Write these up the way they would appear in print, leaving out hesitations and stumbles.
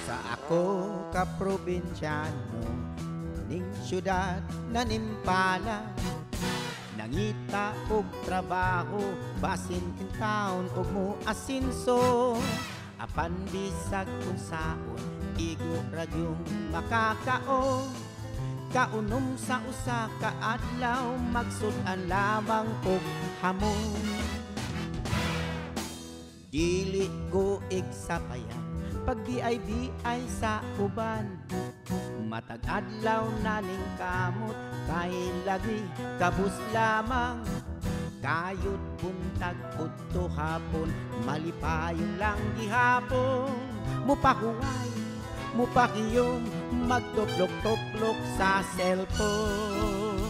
Sa ako ka probinsyano ning syudad na nimpala, nangita og trabaho basin kintaon og mo asinso, apan bisag unsaon igo ra gyung makakaon. Kaunom sa usa ka adlaw magsud-an lamang og hamon. Dili ko igsapayan pag BIBI sa uban, matag adlaw na ning kamot kay lagi kabus lamang. Kayod buntag udto hapon malipayon lang gihapon. Mupahuway, mupakiyom, magtuplok-tuplok sa cellphone.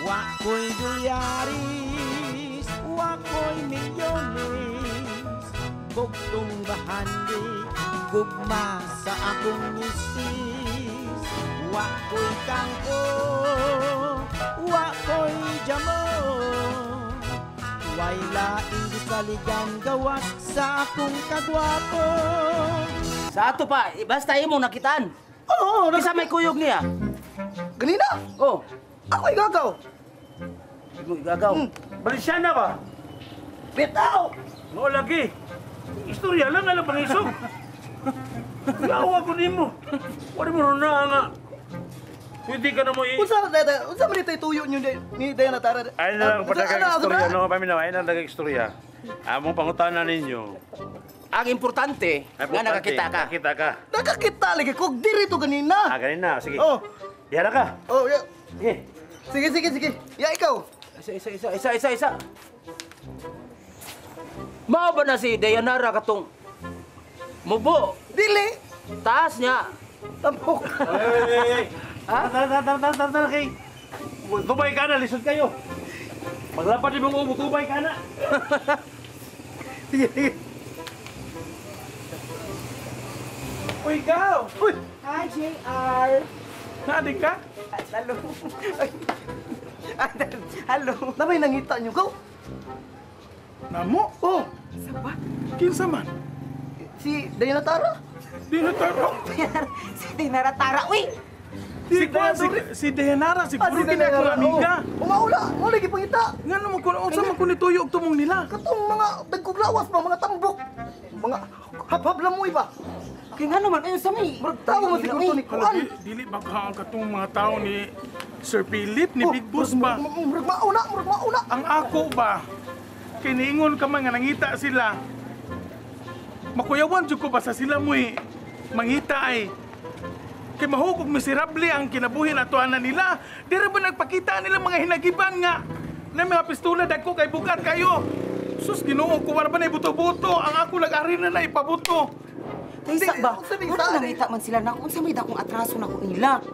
Wa ko'y dolyaris, wa ko'y milyones, bugtong bahandi, gugma sa akong misis. Wa ko'y kangko, wa ko'y jamon, way laing gisaligan gawas sa akong kagwapo. Sa ato pa, basta imo nakitaan. Oo, Kinsa may kuyog niya? Ganina? Oh. Ako igagaw. Imo igagaw. Balisyana ba? Bitaw! Mo lagi. Istorya lang alam pangisog. Yawa ko nimo. Wala mo na nga. Pwede ka na mo i... Unsa unsa man ito'y tuyo niyo ni Diana Tara? Ay na lang Unsa- padagang ano, istorya ano, no, paminaw, ay na lang istorya. Among pangutana ninyo. Ang importante, Ay, nga nakakita ka. Nakakita ka. Nakakita lagi ko diri to ganina. Ah, ganina. Sige. Oh. Yara ka. Oh, yeah. Sige. Sige, sige, sige. Ya ikaw. Isa, isa, isa, isa, isa, isa. Mao ba na si Dayanara katong mubo? Dili. Taas niya. Tampok. Ay, ay, ay, ay. Tara, tara, tara, tara, tara, tara, kay. Tubay ka na, lisod kayo. Maglapad imong ubo, tubay ka na. Sige, sige. Uy, ikaw! Uy! Hi, JR! Naadik ka? Hello. Hello. Namay nangita niyo kaw. Namo? Oh, Sa ba? Kinsa man? si Diana Tara. Di na taro. Si Dinara Tara. Uy! Si Juan, si Dehanara, Ah, siguro si kini akong Dayanara, amiga. oh. Umaula, mo lagi pangita. Nga naman kun unsa man kun ituyo og tumong nila. Katong mga dagkog lawas ba, mga tambok. Mga hab-hab lamoy ba. Kaya nga naman, ayun sa may. Murag tao man siguro to ni Hala, Kuan. dili ba ka ang katong mga tao ni Sir Philip, ni Oh, Big Boss ba? Murag mauna, murag mauna. Ang ako ba? Kiniingon ka man nga nangita sila. Makuyawan jud ko basta sila mo'y mangita ay. Kay mahukog miserable ang kinabuhi na tuan na nila. Dira ba nagpakita nila mga hinagiban nga na mga pistola dagko kay bugat kayo. Sus, Ginoo ko wala ba na ibuto-buto? Ang ako nag-ari na na ipabuto. Kaysa Di, ba? unsa may Murag isa, nangita man sila na. Unsa may dakong atraso na ko nila.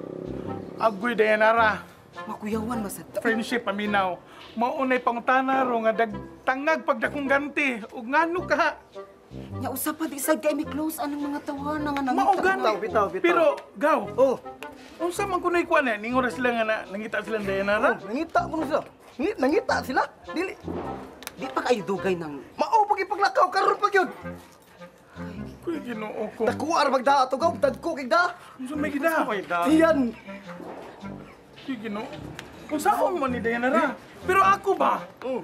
Agoy Dayanara, Makuyawan masad. Friendship paminaw. Maunay pangutana ro nga dagtangag pagdakong ganti. Ug ngano ka? Nya usa pa di sad kay mi close anang mga tawana nga nangita. Mao gani. Bitaw, bitaw, bitaw. Pero gaw, Oh, unsa man kunoy kuan eh? Ningon ra sila nga na, nangita sila ng Dayanara. oh, nangita ko sila. Nangita sila. Dili. Di pa kayo dugay ng Mao pag ipaglakaw karon pa gyud. Kuy Ginoo ko. Dako ar magda ato gaw, dagko kay da. Unsa may gida? Iyan. Kuy Ginoo. Unsaon man ni Dayanara? Pero ako ba? Oh.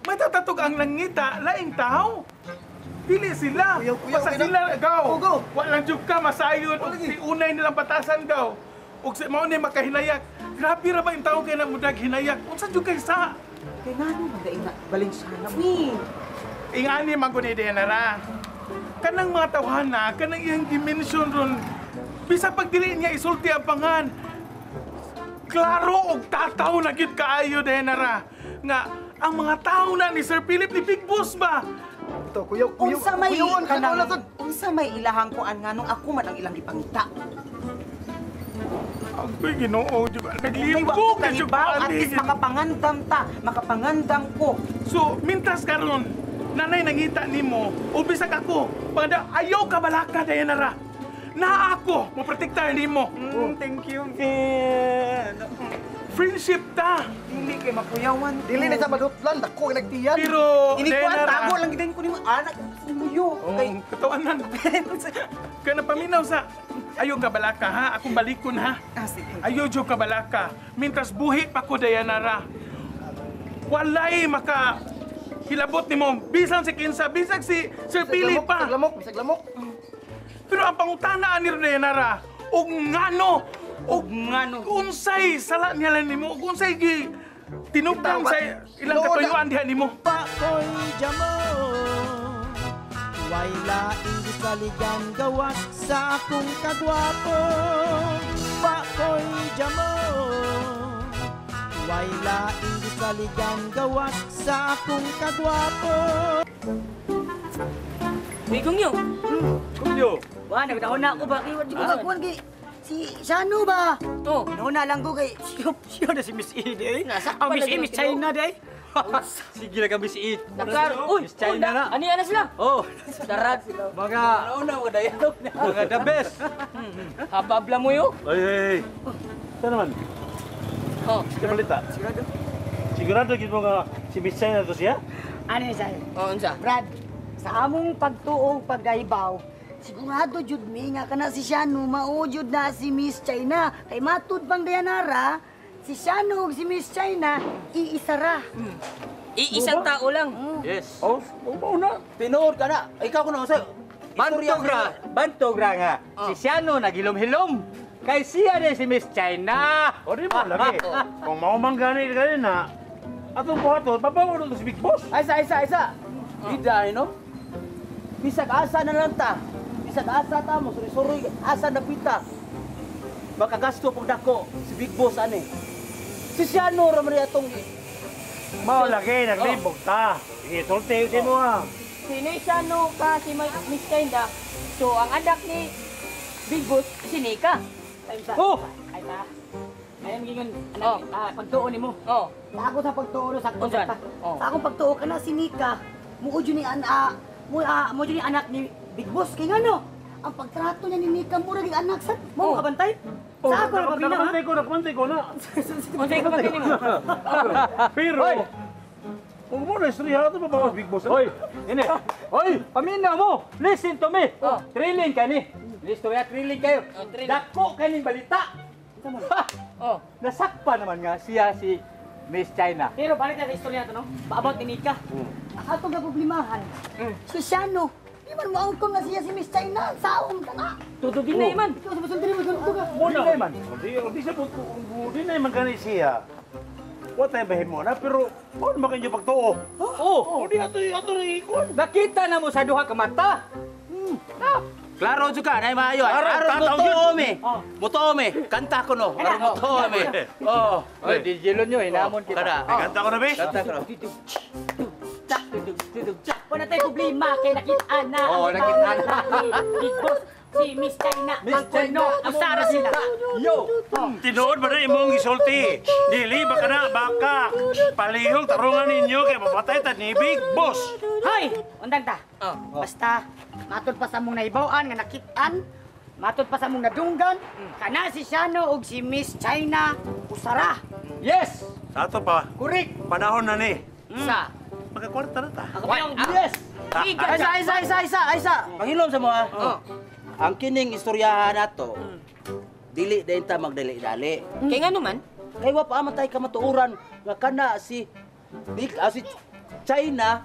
May tatatog ang nangita, laing tao. Dili sila. Kuyaw, kuyaw, Basta kuyaw. sila, gaw. Oh, go. Walang jud ka, masayon. Oh, Og lagi. si unay nilang batasan, gaw. Og si mao ni makahinayak. Grabe ra ba yung tao kay namudag hinayak? Unsa jud kay sa? Kay ngano man dai na Valenciana. Uy. Ingani man ko ni Dayanara. Kanang mga tawhana, kanang iyang dimension ron. Bisa pag dili niya isulti ang pangan. Klaro og tataw na gid kaayo Dayanara. Nga ang mga tao na ni Sir Philip ni Big Boss ba? Ito, kuyaw, kuyaw. Unsa may kuyawan ka kanang- na sud. unsa may ilahang kuan nganong ako man ang ilang gipangita. Agoy Ginoo, di ba? Kay wa Naglimbog ko na jud kahibaw, ko, at least ani. makapangandam ta, makapangandam ko. So, mintas karon, nanay nangita nimo, o bisag ako, panganda, ayaw ka balaka, Dayanara. Na ako, moprotektar nimo. Thank you, Vin. Friendship ta. Dili kay makuyawan. Dili na sa madutlan, dako kay nagtiyan. Pero Inikuan Dayanara, tago lang gid ko nimo anak muyo. Kay katawanan. Kaya napaminaw sa ayo kabalaka ha, akong balikon ha. Ah, sige. Ayo jud kabalaka. Mintras buhi pa ko Dayanara. Walay maka hilabot nimo bisan si Kinsa, bisan si Sir Philip pa. Bisag lamok, bisag lamok. Pero ang pangutana ni Dayanara, og ngano, og ngano. Unsay sala niya lang nimo, og unsay gi tinubdan sa ilang katuyuan diha nimo. Pakoy jamo way laing gisaligan gawas sa akong kagwapo. Pakoy jamo way laing gisaligan gawas sa akong kagwapo. Uy, Gungyo. Gungyo. Wah, nagdahon na ako ba? Iwan Di ko kakuan kay si Shano ba? To. Nauna lang ko kay siya na si Miss E day. Nasakpan Ang Miss na E, Miss gid ang China day. Sige lang kami si It. Nakar, uy, Miss China na. Ani ana sila? Oh, Darag. mga una mga dialog na. Mga the best. Hababla mo yo. Ay, ay, ay. Saan naman? Oh. Sige balita. Sigurado. Sigurado gid mo nga si Miss China to siya? Ano yun sa'yo? Oh, unsa? Brad, sa among pagtuo pagdaibaw, sigurado jud mi nga kana si Shano mao jud na si Miss China. Kay matud pang Dayanara, si Shano ug si Miss China iisa ra. Iisang tao lang. Yes. Oh, mao na. Tinuod ka na. Ikaw kuno sa Bantog ra, bantog ra nga. Si Siano nagilom-hilom. Kay siya din si Miss China. O di mo lagi. Kung mao man gani gani na, atong buhaton, babaw na to si Big Boss. Ay, isa, isa, isa. Bida, no? Bisag asa na lang ta. Bisag asa ta mo, suri-suri, asa na pita. Makagasto pag dako si Big Boss ani. Si Siano ra man atong Mao lagi naglibog ta. Sige, sulti si mo ha. Si Shano ka si Miss China. So ang anak ni Big Boss si Nika. Oh! Ay ta. Ayan gingon Oh. anak pagtuo nimo. Oh. Sa ako sa pagtuo no sakto Unsa? ta. Oh. Sa akong pagtuo kana si Nika, muo jud ni ana, mo jud ni anak ni Big Boss kay ngano? Ang pagtrato niya ni Nika mura gyud anak sad. Mo kabantay. Sa ako ra pabina ha. Nakabantay ko, na. Unsay ka man nimo? Pero, kung mo na istorya ito, babawas Big Boss. Hoy, ini. Hoy, pamina mo. Listen to me. Oh. Thrilling ka ni. Listo ya, thrilling kayo. Oh, thrilling. Dako kaning balita. Ha! Oh. Nasakpa naman nga siya si Miss China. Pero balik na sa istorya to no. About ni Nika. Ang atong gaproblemahan. Si Shano, di man moangkon nga siya si Miss China. Saong ka na. Tudugin na iman. Ikaw sa basulti mo ka. Muna. Di siya po, di na man gani siya. Wa tayo bahimo na, pero ano man kayo pagtuo? Oh, O di ato na ikon. Nakita na mo sa duha ka mata. Klaro jud ka, nay maayo. Klaro, Aron tataw mutuo mi. Mutuo mi. Kanta ko no. Aron mutuo mi. Oh. Oy, DJ nyo, hinamon kita. Kada. Ay, kanta ko na, be. Kanta ko no. Wala tayo problema kay nakita na. Oo, nakita na. Big Boss si Miss China. Miss Ang kuno, China. usara sila. Yo! Tinuod ba na imong gisulti? Dili ba ka na, baka. Palihog tarungan ninyo kay mapatay ta ni Big Boss. Hoy, undang ta. Oh. Basta matod pa sa mong naibaw-an nga nakit-an, matod pa sa mong nadunggan, kana si Shano ug si Miss China usara. Yes! Sa ato pa, Correct! panahon na ni. Sa. Magkakwarta na ta. Yes! Isa, Isa, isa, isa, isa! Pangilom sa mo ha. Oh. Ang kining istoryahan nato, dili dayon ta magdali-dali. Kay nga naman? Kay wa pa man tay kamatuoran nga kana si Big si China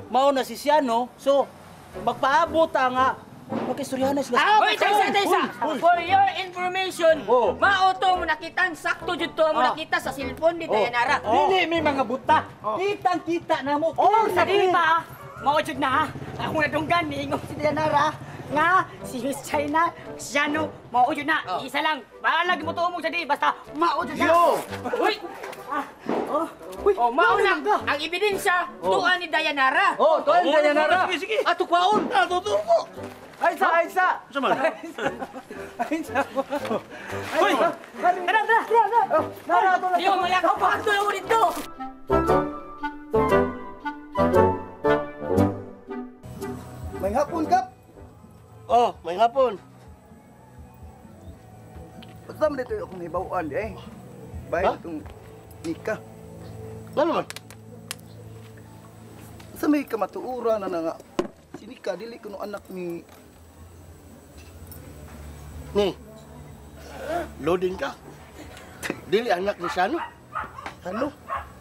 mao na si Siano. So magpaabot ta nga magkistoryahan na sila. Hoy, taysa, taysa! For your information, Oh. mao to mo nakitan, sakto jud to mo nakita sa cellphone ni Dayanara. Dili may mga buta. Kitang-kita na mo. Oh, sa di ba? Mao jud na ha. Akong nadunggan niingon si Dayanara nga si Miss China, Shano, mao jud na. Oh. Isa lang. Balag mo tuo mo sa di basta mao jud na. Yo! Uy! Ah, oh. Uy, Oh, mao na lang ang ebidensya tuan ni Dayanara. Oh, tuan Oh, Dayanara. sige, sige. Ato kwaon. Ato to ko. Ay sa, ay sa. Sa man? Ay sa. Hoy! Tara, tara, tara. Nara ato na. Yo, malakaw pa ato mo dito. May hapon, Kap. Oh, may hapon. Basta man dito akong hibaw-an, eh. Bahay itong Nika. Nga naman? Sa may kamatuoran na nga si Nika dili kuno anak ni Ni. Loading ka. Dili anak ni Shano. Hano?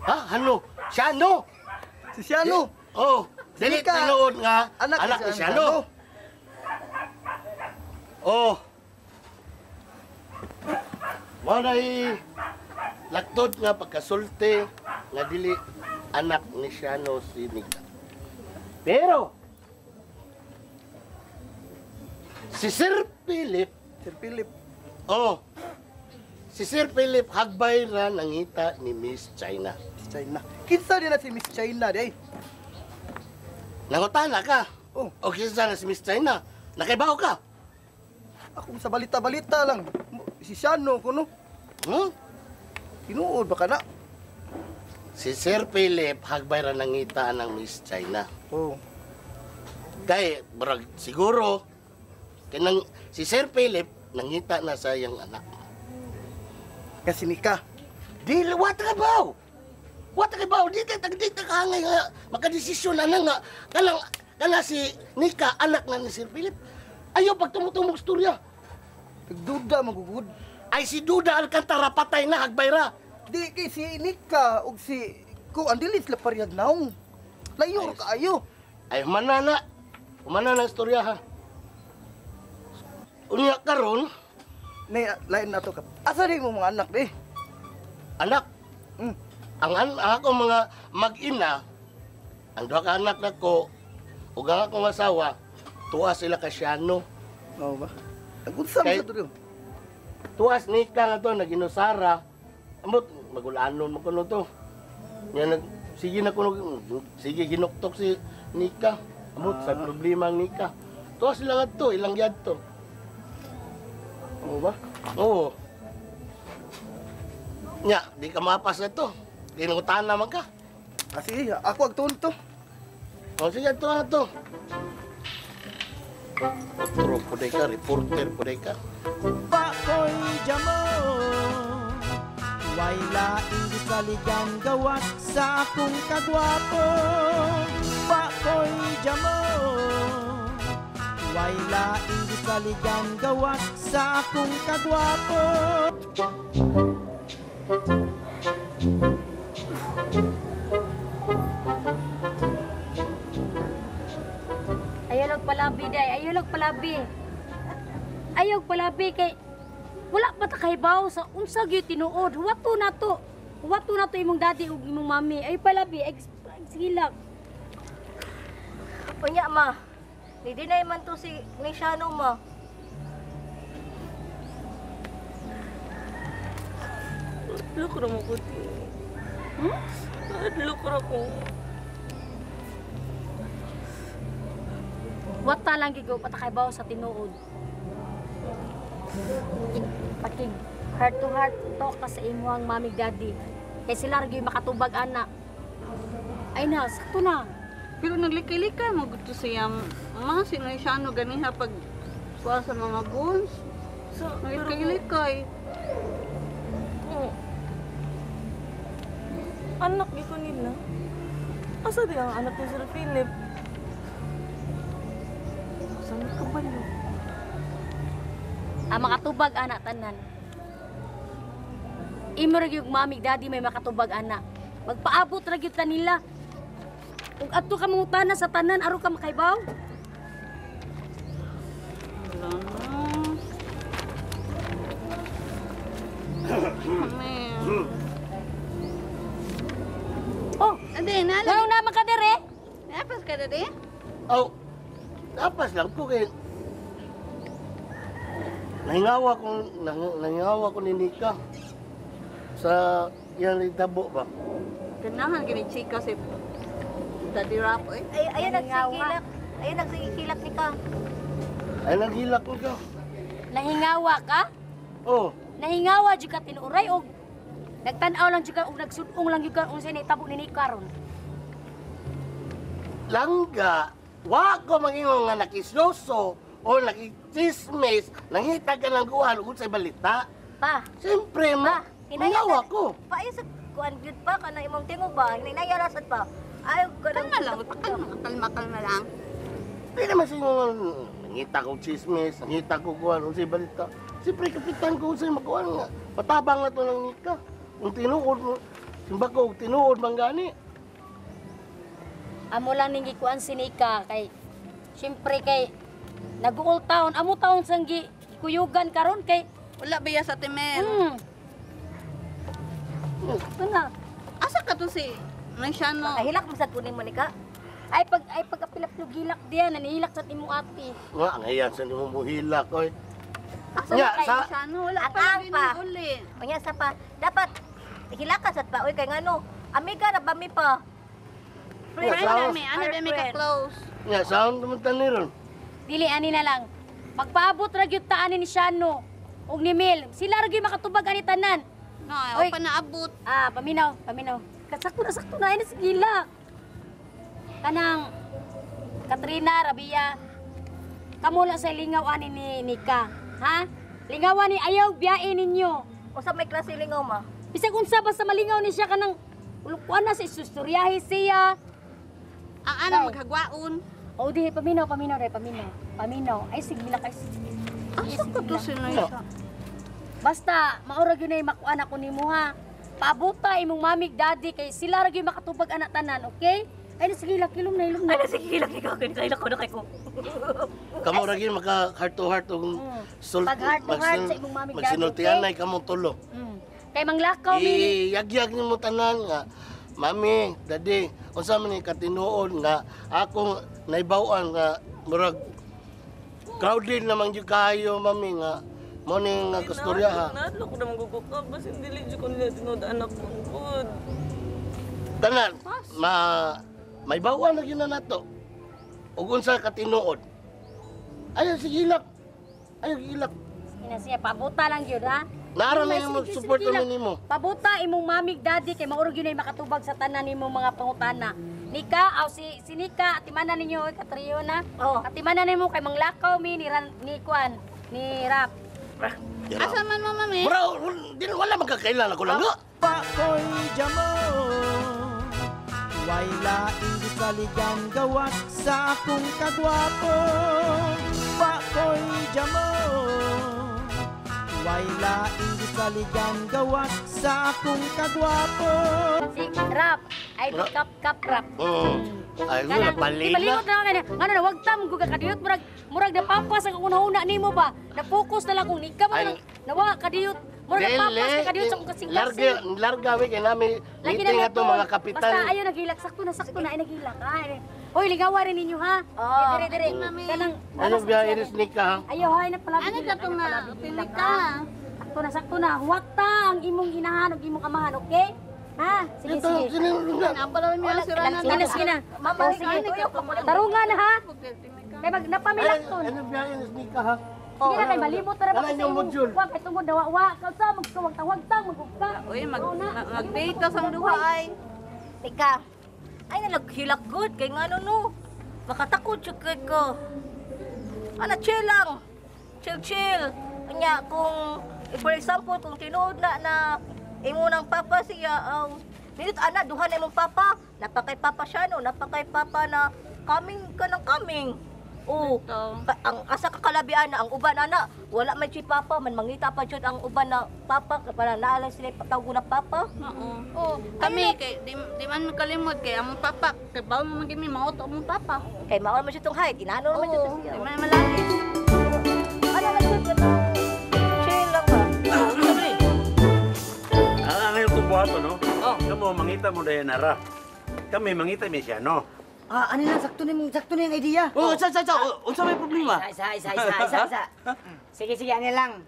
Ha? Hano? Shano. Si Shano. Oh, dili tinuod nga anak ni Shano. Oh. Mao nay laktod nga pagkasulti nga dili anak ni Shano si Nika. Pero si Sir Philip, oh, si Sir Philip hagbay ra nangita ni Miss China. Miss China. Kinsa din na si Miss China day? Nangutana ka. Oh. O kinsa na si Miss China? Nakaibaw ka? Ako sa balita-balita lang. Si Shano kuno. Hmm? Tinuod ba ka na? Si Sir Philip hagbay ra nangita ng Miss China. Oh. Kay brag siguro kanang si Sir Philip nangita na sa iyang anak. Kasi Nika. Dili wa ta kabaw. Wa ta kabaw di ta hangay nga makadesisyon na nga kanang kana si Nika anak na ni Sir Philip. Ayaw pagtumutumog storya. Nagduda magugud. Ay si Duda Alcantara patay na hagbay ra. Di kay si Nika og si ko ang dili sila parehag naong. Layo ra kaayo. Ay humanana. Humanana ang istorya ha. Unya karon nay lain na to ka. Asa di mo mga anak di? Anak? Mm. Ang akong mga mag-ina, ang duha ka anak nako ug ang akong asawa, tuwa sila ka Shano. Mao ba? Nagunsa man sa to? Tuwas ni ka nga to naginusara. Amot magulanon man kuno to. Nya nag sige na kuno sige ginuktok si Nika. Amot sa problema ang Nika. Tuwas sila ngadto, ilang yad to. Oo ba? Oo. Nya, di ka mapas na to. Dinangutan naman ka. Ah, sige, ako agtuon to. O sige, ito na to. Otro po ka, reporter po ka. Pakoy jamo, way laing gisaligan gawas sa akong kagwapo. Pakoy jamo, way laing gisaligan gawas sa akong kagwapo. Ayaw lang palabi, day. Ayaw lang palabi. Ayaw palabi kay wala pa ta kahibaw sa unsa gyud tinuod. Huwato na to. Huwato na to imong daddy ug imong mami. Ay palabi, sige lang. Unya ma, ni-deny man to si ni Shano ma. Look ra mo ko. Hmm? Look ra ko. Wata lang gigo patakabaw sa tinuod. Pakig heart to heart talk ka sa imuhang mami daddy. Kay sila ra gyud makatubag ana. Ay na, sakto na. Pero naglikay-likay mo gud to siya. Ma si Shano ganiha pag kuha sa mga guns. So, naglikay-likay. Oh. Anak gito nila. Asa di ang anak ni Sir Philip? Saan ka ba yun? Ang makatubag anak tanan. Imo ra gyud mami daddy may makatubag anak. Magpaabot ra gyud ta nila. Ug adto ka mangutana sa tanan aron ka makaibaw. Oh, ade na. Ngano naman ka dire? Napas ka dire? Oh. Napas lang ko kay nahingawa ko ni Nika sa iyang litabo ba. Ganahan gini chika si Daddy Rap eh. Ay ayan nagsigilak. Ayan nagsigilak ni ka. Ay naghilak ni ka. Nahingawa ka? Oh. Nahingawa jud ka tinuoray og nagtan-aw lang jud ka og nagsudong lang jud ka unsay nahitabo ni Nika karon. Langga, wa ko mangingon nga nakisyoso o nakichismis, nangita ka ng guwan unsay balita. Pa. Siyempre, ma. Mangawa ko. Pa, ay sa kuan gyud pa kana imong tingog ba? Hinayarasad pa. Ayaw ka Kalma lang, kalma, kalma lang. Di naman siya nangita ko chismis, nangita ko kuan, unsay balita. Siyempre, kapitan ko unsay makuan nga. Patabang na to ng Nika. Kung tinuod, simba ko, tinuod man gani. Amo lang ning gikuan si Nika kay siyempre kay nag-uol taon, amo taon sang gikuyugan karon kay wala ba sa Timel? Ito na. Asa ka to si Nangsiano? Kahilak mo sad kunin mo Nika. Ay pag gilak diyan, nanihilak sa imong ate. Nga ang hiyan sa nimo mohilak oy. Asa na kay Siano? Wala pa uli. Unya sa pa dapat hilakan sad pa oy kay ngano? Amiga ra ba mi pa? Friend kami, ano ba mi ka close? Nya sound man tan ron. Dili ani na lang. Magpaabot ra gyud ta ani ni Siano ug ni Mel. Sila ra gyud makatubag ani tanan. No, ay pa naabot. Ah, paminaw, paminaw. Kasakto na sakto na ini sa gilak. Kanang Katrina, Rabia, kamo lang sa lingaw ani ni Nika. Ha? Lingawan ni ayaw biyae ninyo. Unsa may klase lingaw ma? Bisag unsa basta malingaw ni siya kanang ulukuan na sa istoryahe siya. Ang ana maghagwaon. O di paminaw, paminaw dai, paminaw. Paminaw. Ay sige lang kay. Asa ko to sila? Basta maura gyud nay makuan ako nimo ha. Paabuta imong mamig daddy kay sila ra gyud makatubag anak tanan, okay? Ay sige lang, kilom na, ilom na. Ay sige lang, ikaw kay ko na kay ko. Kamo ra gyud maka heart to heart og pag heart to heart sa imong mamig daddy. Magsinultian nay kamo tulo. Kay manglakaw mi. Iyagyag nimo tanan nga mami, daddy, unsa man ni katinuod nga akong naibaw-an nga murag crowded naman gyud kayo mami nga mo ning nga kastorya ha. Nadlo ko na magugukab basin dili jud ko nila tinuod anak ko gud. Tanan ma may bawan na gyud na nato. Ug unsa katinuod. Ayo sige hilak. Ayo hilak. Ina siya pabuta lang gyud ha. Nara na yung support namin nimo. Pabuta imong mamig daddy kay mauro gyud nay makatubag sa tanan nimong mga pangutana. Nika aw si Nika atimanan ninyo oy Katriona. Oh. Atimanan nimo kay manglakaw mi ni Ran, ni Kwan, ni Rap. Asa man mo mami? Bro, di wala magkakailan ako lang. Pakoy jamo. Way laing gisaligan gawas sa akong kagwapo. Pakoy jamo. Way laing gisaligan gawas sa akong kagwapo. Si Rap, ay kap kap Rap. Ay, wala palina. Malimot na kanya. Ngano na wag tam guga kadiyot murag murag napapas ang una-una nimo ba. Na-focus na lang kung nika man nawa kadiyot. Murag napapas ka kadiyot sa kung kasing-kasing. Larga we kay nami meeting ato mga kapitan. Basta ayo naghilak sakto na ay naghilak. Ay. Hoy, ligawa rin ninyo ha. Dire dire. Kanang ano biya iris nika ha? Ayo hay na pala. Ano ka to nga? Nika. Sakto na. Huwata ang imong inahan ug imong amahan, okay? Ha? Sige, sige. Sige na, sige na. Tarungan na, ha? Kay mag napamilakton. Ano biya iris nika ha? Sige na kay malimot na ba sa imong wa kay tungod na wa ka sa magkawag tawag magugka. Uy, mag-date ka sang duha ay. Nika. Ay nalaghilak good kay ngano no. Makatakot jud kay ko. Ana chill lang. Chill chill. Nya kung for example kung tinuod na na imo nang papa siya nindot ana duha na imong papa, napakay papa siya no, napakay papa na coming ka ng coming. Oh, ang asa ka kalabian na ang uban ana, wala man si papa man mangita pa jud ang uban na papa para naala sila tawag na papa. Oo. Oh, kami kay di man makalimot kay among papa, kay bawon man kami mauto among papa. Kay mao man siya tong height, inano man siya siya. Di man malaki. Ana lang jud ka. Chill lang ba. Ang ngayon kong buhato, no? Oh. Kamo mangita mo Dayanara. Kami mangita mi siya, no? Ah, ano lang, sakto na yung idea. Oh, sa, unsa may problema? Isa. Sige, ano lang.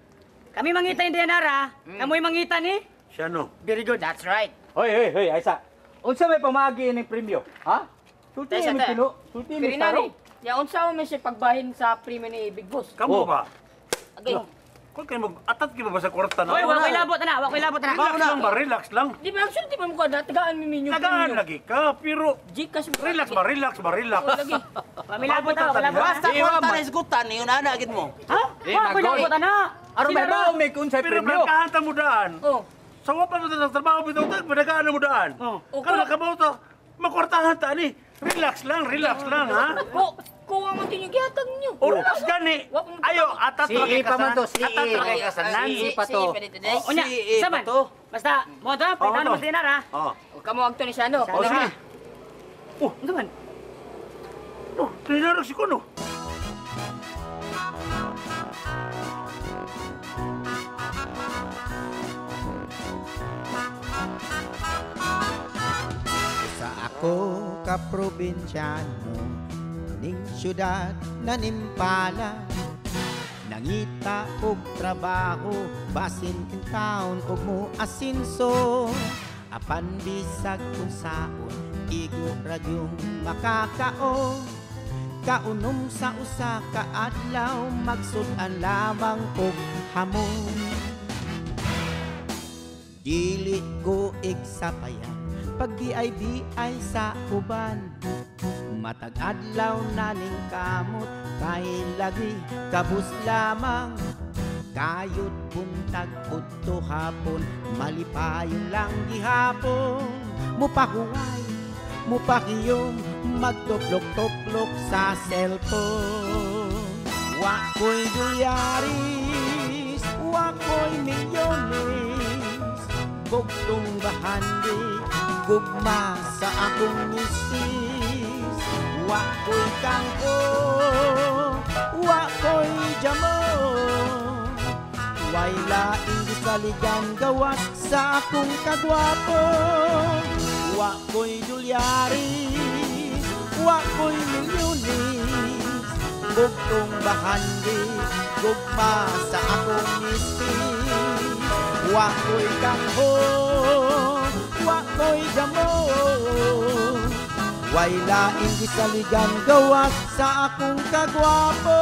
Kami mangita ni Dayanara, kamoy mangita ni? Siya, no? Very good. That's right. Hoy, Aisa. Unsa may pamagi ni premyo? Ha? Sulti mi pilo, sulti mi tarong. Ya, unsa mo siya pagbahin sa premyo ni Big Boss? Kamo ba? Okay. Kung kayo mag-atat kayo ba sa kwarta na? Hoy, wala ko'y labot na, wala ko'y labot na. Relax lang ba, relax lang. Di ba, actually, di ba mo ka, tagaan mi minyo. Tagaan lagi ka, pero... Gcash mo. Relax ba, relax ba, relax. Lagi. Pamilabot na, wala ba? Basta kwarta na isgutan, yun ana, agad mo. Ha? Wala ko'y labot na. Aron may baon may kung sa Pero premyo. prangkahan ta mo daan. Oh. Sa wapa mo sa trabaho bitaw ta, padagaan mo daan. Oh. Karon nakabaw ta, makwartahan ta ani. Relax lang, ha? Kuha mo tinyo gihatag niyo. O relax gani. Ayo, atat ra kay CE pa man to, kasanan. CE. Atat ra kay kasanan. CE pa to. O, unya, CE pa saman. to. Basta, mo to, palitan to. mo si Nara. Oh. Kamo agto ni Shano. Oh, sige. Oh, Ano man? Oh, tinarag si Kuno. Sa ako ka probinsyano ning syudad na nimpala, nangita og trabaho basin in town og mo asinso, apan bisag unsaon igo ra gyung makakaon. Kaunom sa usa ka adlaw magsud-an lamang og hamon. Dili ko igsapayan pag BIBI sa uban, matag adlaw na ning kamot kay lagi kabus lamang. Kayod buntag udto hapon malipayon lang gihapon, mupahuway mupakiyom magtuplok-tuplok sa cellphone. Wa ko'y dolyaris, wa ko'y milyones, bugtong bahandi gugma sa akong misis. Wa ko'y kangko, wa ko'y jamo, way laing gisaligan gawas sa akong kagwapo. Wa ko'y dolyaris, wa ko'y milyones, bugtong bahandi gugma sa akong misis. Wa ko'y kangho, wa ko'y damo, way laing gisaligan gawas sa akong kagwapo.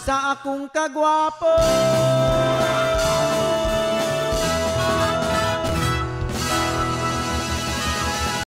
Sa akong kagwapo.